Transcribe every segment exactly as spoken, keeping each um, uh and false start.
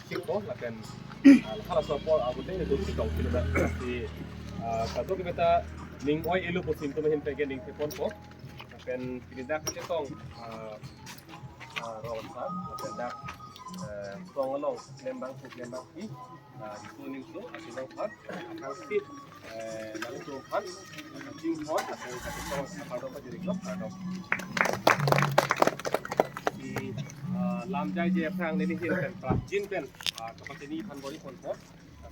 Chikpo, lapen, ah, halaso apor agude itu si kau kilo da. Si, ah, kado ke beta ning oi elo pusi itum ahin pen ke ning thepon po. Lapen pini dak kachetong, ah, ah, rong sa, lapen dak, eh, tong along lembang pu lembang pi, ah, itu ning tu, ati nang pat, akan si, eh, nang tu pat, jing pat, akan kachetong, kardom pa jirik lo, kardom. Si, ah, lam jai je aphrang neli hin pen, prap jin pen, ah, kapatini phan bori pon po.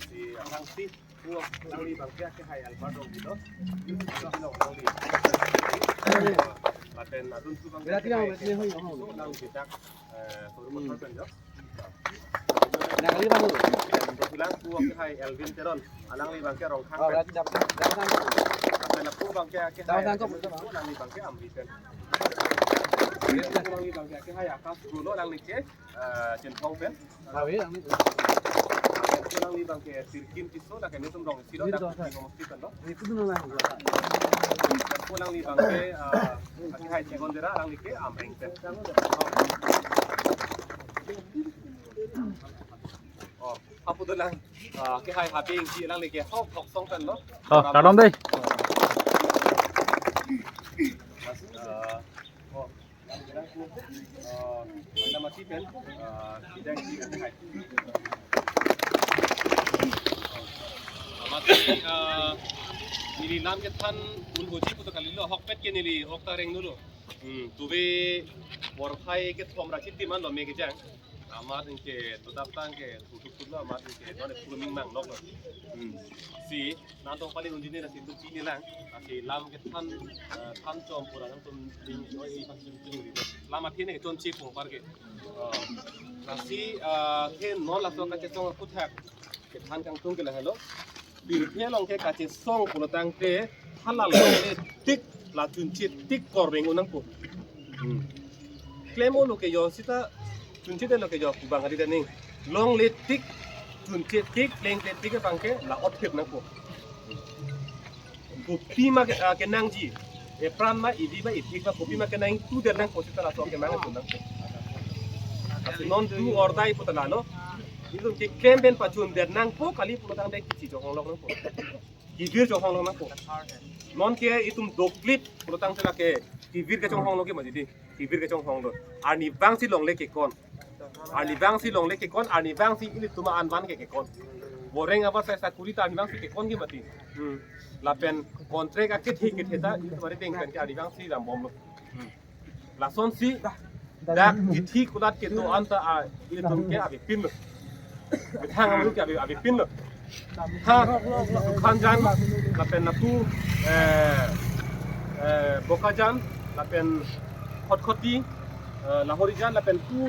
Si aphrang si, pu alangli bangke akehai Albert Rongpi lo. Lo alangli. Lapen adun tu bangke, berarti yang akehai, berarti yang hoy, hoy. Lo alangli dak, eh, forum, hmm, conference lo. Nah, kali bang. Lapen pu akehai Elvin Teron, alangli bangke Rongkhang. Oh, berarti dapat, dapat sangkop. Lapen pu bangke akehai, dapat sangkop, betul, bang. Alangli bangke Amri pen. Alangli bangke akehai Akash Kro lo, alangli ke, eh, Chinthong pen. Awe, awe. Alangli bangke Sirkin Tisso, dak kami tum rong isi lo, dak Sirkin Tisso. Isi lo. Itu dulu lah, gua. Alangli bangke, ah, akehai Jigon Dera, alangli ke Amreng pen. Oh, apu dolang, ah, akehai Habing si alangli ke Hok Hok Song pen lo. Oh, kardom dei. Ah, oh. Eh, Maila Mati pen, eh, Bidang si akehai. Amat, eh, neli lam kethan un hoji puto kalilo, ahokpet ke neli ok ta reng dolo. Hmm, tuve porphai kethom ra chitim an lo me kejang. Amat anke todap ta anke tutup tutup lo, amat anke non pura ming mang nok lo. Hmm. Si nangtum pali unjine lasi itum chini lang, lasi lam kethan, eh, than chom pura nangtum chini, oi, i pan chini chini ri. Lam athe ne chon chi pung par ke. Eh, lasi, eh, the non laso kachesong aphuthak kethan kangtung ke lahelo. Pirthe along ke kachesong pulo tangte hala longle tik, la chunche tik kor beng unang pu. Hmm. Klem olo ke yo sita chunche lo ke yo kubang ari daning. Longle tik, chunche tik, lengkle tik bangke la othip nangpo. Kopima ke, ah, kenangji. Epran ma, idi ma, ithik ma, kopima kenang tu det nangpo sita laso kemang tu nangpo. Lasi non do or die puta lalo. Itum ke klem pen pachun det nangpo kali pulo tangte kichi chonghong lok nangpo. Kivir chonghong lok nangpo. Non ke itum doklip pulo tangte lake kivir kachonghong lok ke mati dei. Kivir kachonghong lo. Arnivang si longle kekon. Arnivang si longle kekon, arnivang si ilitum an van ke kekon. Boreng abar sai sakuri ta arnivang si kekon ke mati. Hmm. Lapen contract akethe kethe ta ilitum ari deng pen ke arnivang si rambom lo. Hmm. Lasonsi dak kithi kulat kedo anta a ilitum ke avepin lo. Methang amru ke ave, avepin lo. Ha, Sukhanjan, lapen natu, eh, eh, Bokajan, lapen Khotkhoti, eh, Lahorijan, lapen tu